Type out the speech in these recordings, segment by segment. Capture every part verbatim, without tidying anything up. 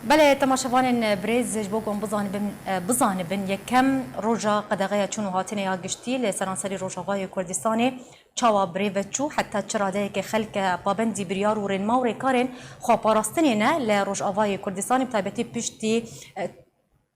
Belê, temaşevanên birêz, ji bo ku em bizanibin, e, bizanibin, yekem roja qedexeya çûn û hatinê ya giştî li seranserî Rojavayê Kurdistanê çawa birêve çû, heta çi radeyeke xelk, e, pabendî biryar û rênma û rêkarên xweparastinê ne li Rojavayê Kurdistanê, bi taybetî piştî, e,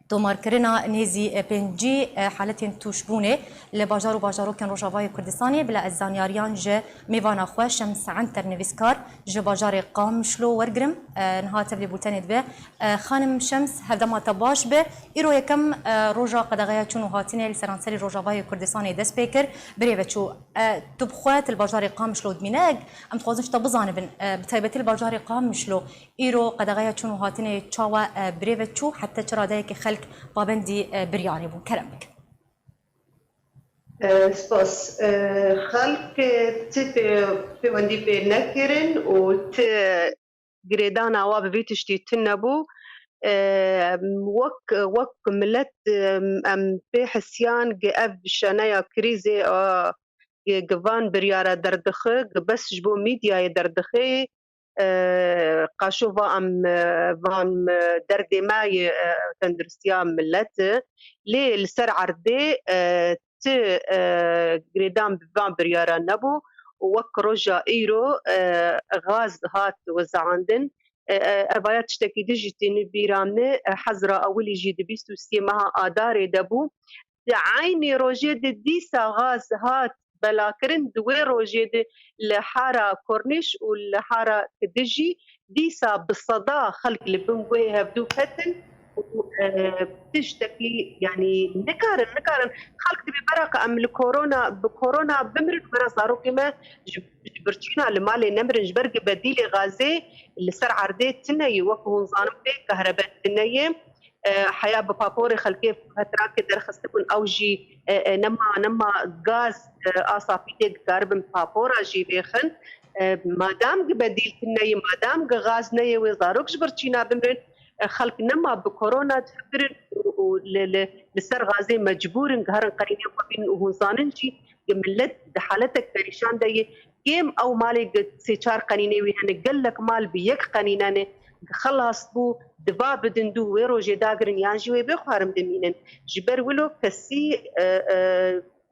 tomarkirina nêzî, e, pêncî, e, haletên tûşbûnê li bajar û bajarokên Rojavayê Kurdistanê, bila ez zanyariyan ji mêvana xwe Şems Enter, nivîskar ji bajarê Qamişlo wergirim. E, niha tevlî bultenê dibe. E, xanim Şems, hevdema te baş be. Îro yekem, e, roja qedexeya çûn û hatinê li seranserî Rojavayê Kurdistanê dest pê kir. Birêve çû. E, tu bi xwe, tu li bajarê Qamişlo dimîne, em dixwazin ji te bizanibin, e, bi taybetî li bajarê Qamişlo îro qedexeya çûn û hatinê çawa, e, birêve çû, heta çi radeyekê xelk pabendî, e, biryarê bûn? Kerem bikin. E, spas. E, xelk, e, ti pê-, pêwendî pê nekirin û ti girêdana wa bi vî tiştî tune bû. E, wek, wek milet, e, em pê hisiyan gi ev şeneya krîzê, a, gi, gi van biryara derdixe, gi bes ji bo mîdyayê derdixe, e, qaşo va em, e, van, e, derdê me yê, e, tenduristiya milet e. Lê li ser erdê, e, ti, e, girêdan bi van biryara nebû û wek roja îro, e, gaz hat wezeandin. E, e, evaya tiştekî din jî tîni bîra min, e, hezra ewilî jî di bîst û sê meha Adarê de bû. Di eynî rojê de dîsa gaz hat belakirin, di wê rojê de li hara Kornîş û li hara Kidijî dîsa bi seda xelk li bin guhê hevdû ketin û, e, tiştekî, yanî nikarin, nikarin. Xelk dibê bera ku em li korona, bi korona bimirin, bera zarokê me ji, ji birçîna li malê nemirin, ji ber ku bedîlê gazê li ser erdê tune ye, wek hûn zanin pê kahrebe tune ye. E, heya bi paporê xelkê fetrake derxistibûn, ew jî, e, e, nema, nema gaz, e, a sapî tê dikaribin papora jî vêxin. E, madam gi bedîl tune ye, madam gi gaz neyê wê zarok ji birçîna bimirin, e, xelk nema bi korona difikirin û, û li, li, li ser gazê mecbûr in, giherin qenînê xwe bînin û hûn zanin jî, gi milet di haletek perîşan de ye. Kêm ew malê gi sê çar qenînê wî hene, gelek mal bi yek qenîne ne, gi xelas bû, diva bidin dû wê rojê dagirin yan jî wê bêxwarin bimînin. Ji ber wilo kesî, e, e,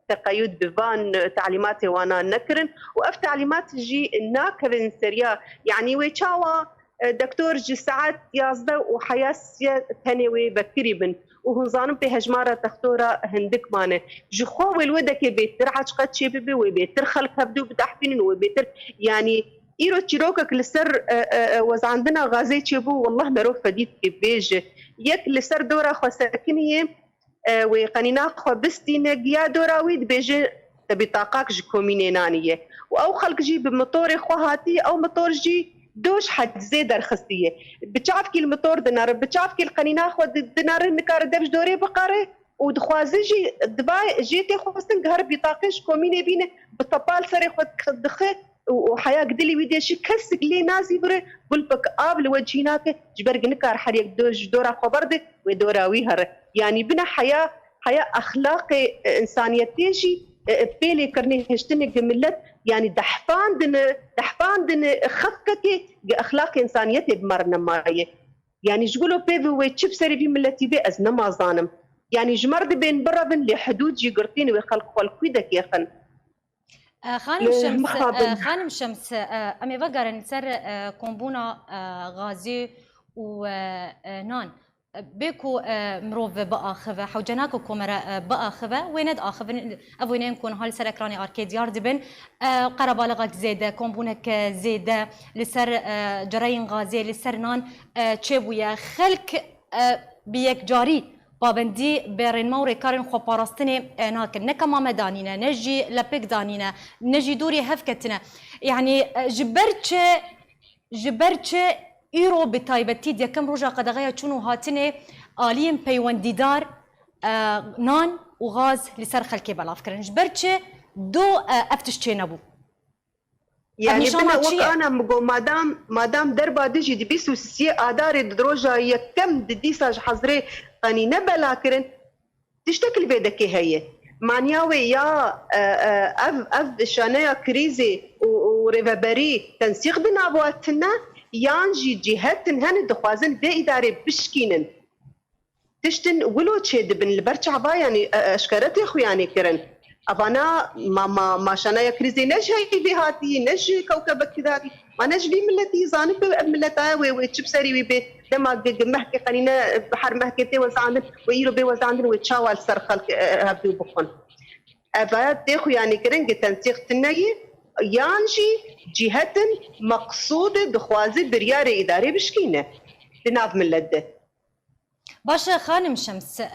teqeyûd bi van talîmatê wana nekirin û ev talîmat jî nakevin seriya, yanî wê çawa, e, doktor ji saet yazdeh û heya sê tenê wê vekirî bin û hûn zanin pê hejmara textora hindik mane. Ji xwe wê li wê dekê bêtir eçqet çêbibe, wê bêtir xelk hevdû bidehfînin, wê bêtir, yanî îro çîrokek li ser, e, e, e, wezandina gazê çêbû, wallah merov fedî dike bêje. Yek li ser dora xwe sekiniye, e, wê qenîna xwe bistîne, giya dora wî dibêje te bitaqak ji komînê naniye. Û ew xelk jî bi mitorê xwe hatiye, ew mitor jî doş hedzê derxistiye. Bi çavkî li mitor dinere, bi çavkî li qenîna xwe di-, dinere, nikare dev ji dorê biqere û dixwaze jî diva jê tê xwestin, gihare bitaqê ji komînê bîne, bi tepal serê xwe dixe û, û heya gi dilê wî dê jî kesik lê nazîvire, gulpik av li we cî nake, ji ber gi nikar her yek do-, ji dora xwe berde, wê dora wî here. Yanî bine heya, heya exlaqê, e, însaniyetê jî, e, e, pêlê kirine hiştinê gi milet, yanî dehfandine, dehfandine xefkekê gi exlaqê însaniyetê bi me re nemaye. Yanî ji gelo pê ve wê çi bi serê vî miletî bê, ez nema zanim. Yanî ji me re dibên birevin, lê hidûd jî girtîn, wê xelk xwe li kwî dekêxin. E, Xanim Şems, e, Xanim Şems, e, em ê vegerin ser, e, kombûna, e, gazê û, e, e, nan. E, bê ku, e, mirov biaxive, hewce nake ku me re, e, biaxive, wê nediaxivin. Ev wêneyên ku niha li ser ekranê arkê diyar dibin, e, qerebalixek zêde, kombûnek, e, zêde li ser, e, cereyên gazê, li ser nan, e, çêbûye. Xelk, e, bi yekcarî pabendî bi rênma û rêkarên xweparastinê, e, nakin. Ne kema me danîne, ne jî lepêk danîne, ne jî dûrî hev ketine. Yanî, e, ji ber çi, ji ber çi îro bi taybetî di yekem roja qedexeya çûn û hatinê aliyên peywendîdar, e, nan û gaz li ser xelkê belav kirin? Ji ber çi do, e, ev tişt çênebû? Yanî nîşana bine çi wek ye? Ana min got, madam, madam derba dijî di bîst û sisiyê Adarê di roja yekem di dîsa ji hezrê qenîne bela kirin, tiştek li vê dekê heye. Maniya wê ya, e, e, ev, ev şaneya krîzê û, û rêveberî tensîq di nav wa tune, yan jî cîhetin hene dixwazin vê îdarê bişkînin. Tiştin wilo çêdibin li ber çava, yanî, e, eşkere tê xuyanê kirin. Evana ma, ma, maşanaya krîzê ne ji heyvê hatî, ne ji kewkebekî de hatî. Ma ne ji vî miletî zanibin, ev miletaya wê, wê çi bi serî wî bê. Dema gi, gi mehkê qenîne, her mehkê tê wezandin, wê îro bê wezandin, wê çawa li ser xelk, e, hevdû bixwin. Eva tê xuyanî kirin gi tensîq tune ye, yan jî cîhetin meqsûdê dixwaze biryarê îdarê bişkîne di nav milet de. Baş e, xanim Şems, e,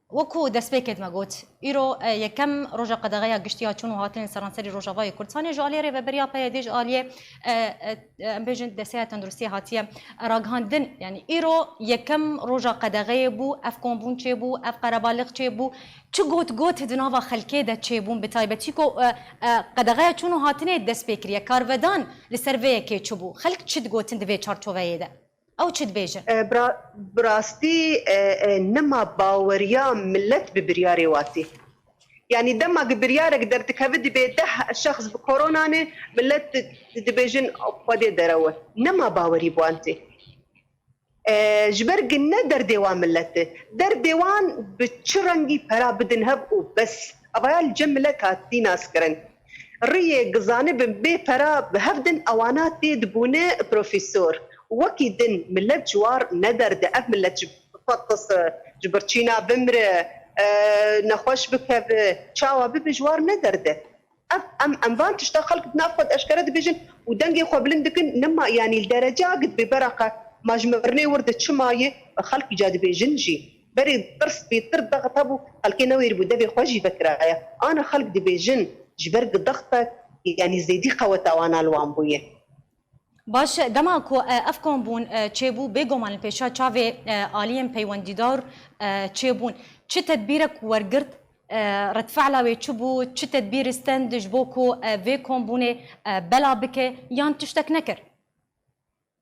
wekû destpêkê me got, îro, e, yekem roja qedexeya giştî ya çûn û hatinên seranserî Rojavayê Kurdistanê ji aliyê Rêveberiya P Y D, ji aliyê, e, e, e, em bêjin Desteya Tenduristiyê hatiye ragihandin. Yanî îro yekem roja qedexeyê bû, ev kombûn çêbû, ev qerebalix çêbû. Çi got got di nava xelkê de çêbûn, bi taybetî ku, e, e, qedexeya çûn û hatinê dest pê kiriye. Karvedan li ser vê yekê çi bû? Xelk çi digotin di vê çarçoveyê de? Ew çi dibêjin? E, bira-, bi rastî, e, e, nema baweriya milet bi biryarê watî. Yanî dema ki biryarek derdikeve dibê deh şexs bi korona ne, milet di-, di-, dibêjin Xwedê derewe. Nema bawerî bi wan tê. E, ji ber ki ne derdê wan milet e. Derdê wan bi çi rengî pera bidin hev û bes. Evaya li cem milet hatî naskirin. Riyê ki zanibin bê pera bi hev din, ewana tê dibûne profesor. Wekî din milet ji war ne derde. Ev milet ji fetis, ji birçîna bimre, e, nexweş bikeve, çawa bibe ji war ne derde. Ev, em, em van tişta xelk di nav xwe de eşkere dibêjin û dengê xwe bilind dikin, nema, yanî li dereca gid bê beraqa ma ji mirinê wir de çi maye, xelk îca dibêjin jî. Berê tirs bêtir dext hebû, xelkê newêribû devê xwe jî vekiraya. Ana xelk dibêjin, ji ber gi dextek, yanî zêdî qeweta wana li wan bûye. Baş e, dema ku, e, ev kombûn, e, çêbû, bêguman li pêşa çavê, e, aliyên peywendîdar, e, çêbûn. Çi tedbîrek wergirt, e, redfe'la wê çi bû, çi tedbîrî stend ji bo ku, e, vê kombûnê, e, bela bike yan tiştek nekir?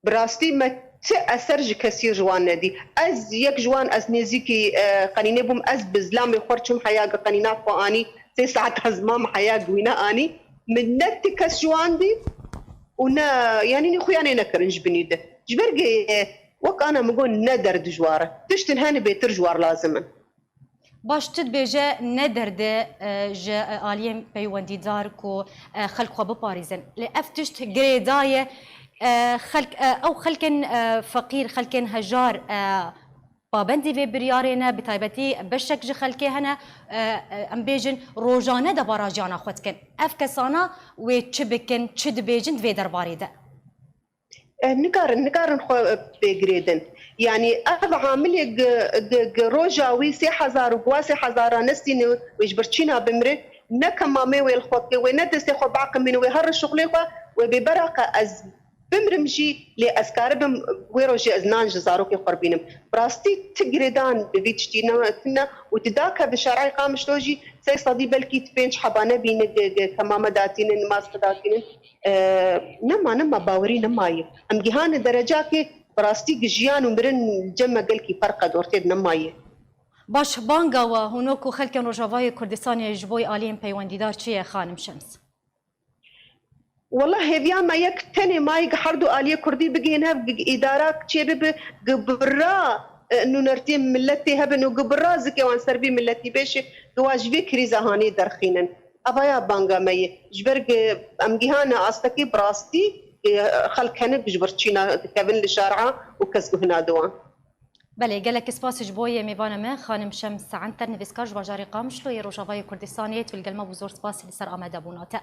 Bi rastî me ti eser ji kesî ji wan nedî. Ez yek ji wan, ez nêzîkî, e, qenînê bûm, ez bi zilamê xwe çûm heya gi qenîna xwe anî, sê saet ez mam heya gi wî ne anî. Min ne ti kes ji wan dî û ne, yanî nî xuyanê nekirin ji binî de. Ji ber gi, e, wek ana min got ne derdijwar e. Tiştin hene bêtir ji war lazim in. Baş, tu dibêje ne derde, e, ji, e, aliyên peywendîdar ku, e, xelk xwe biparêzin. Lê ev tişt girêdaye, e, xelk, e, ew xelkên, e, feqîr, xelkên hejar, e, pabendî vê biryarê ne, bi taybetî beşek ji xelkê hene, e, e, em bêjin rojane debara jiyana xwe dikin. Ev kesana wê çi bikin, çi dibêjin di vê derbarê de? Eh, nikarin, nikarin xwe, eh, pê girêdin. Yanî ev amilê gi, gi, gi roja wî sê hezar û gi wa sê hezara nestîne wê ji birçîna bimre, ne kemamê wê li xwe ke, wê ne destê xwe biaqimîne, wê here şuxulê xwe, wê bê beraqa ez bimrim jî, lê ez karibim wê rojê ez nan ji zarokê xwe bînim. Bi rastî ti girêdan bi vî tiştî ne tune û ti dake bi şer'ê Qamişlo jî sey sedî belkî ti pênc heba nebîne gi, gi kemame datînin, maske datînin. E, nema, nema, bawerî nemaye. Em gihane derecakê bi rastî gi jiyan û mirin cem me gelkî ferq e, dortêd nemaye. Baş, banga we hûno ku xelkên Rojavayê Kurdistanê ji bo aliyên peywendîdar çi ye, xanim Şems? Wela hêviya me yek tenê maye gi herdu aliyê Kurdî bigihên hev, gi, gi îdara çê bibe, gi birra, e, nûnertiyên miletê hebin û gi birra zikê wan ser vî miletî bêşe, gi wa ji vê krîza hanê derxînin. Evaya banga me ye. Ji ber gi em gihane astekê bi rastî, e, xelk hene ji birçîna dikevin li şer'a û kes guh nade wan. Belê, gelek spas ji bo yê mêvana me, xanim Şems Enter, nivîskar ji bajarê Qamişlo yê Rojavayê Kurdistanê, tu li gel me bû, zor spas li ser amadebûna te.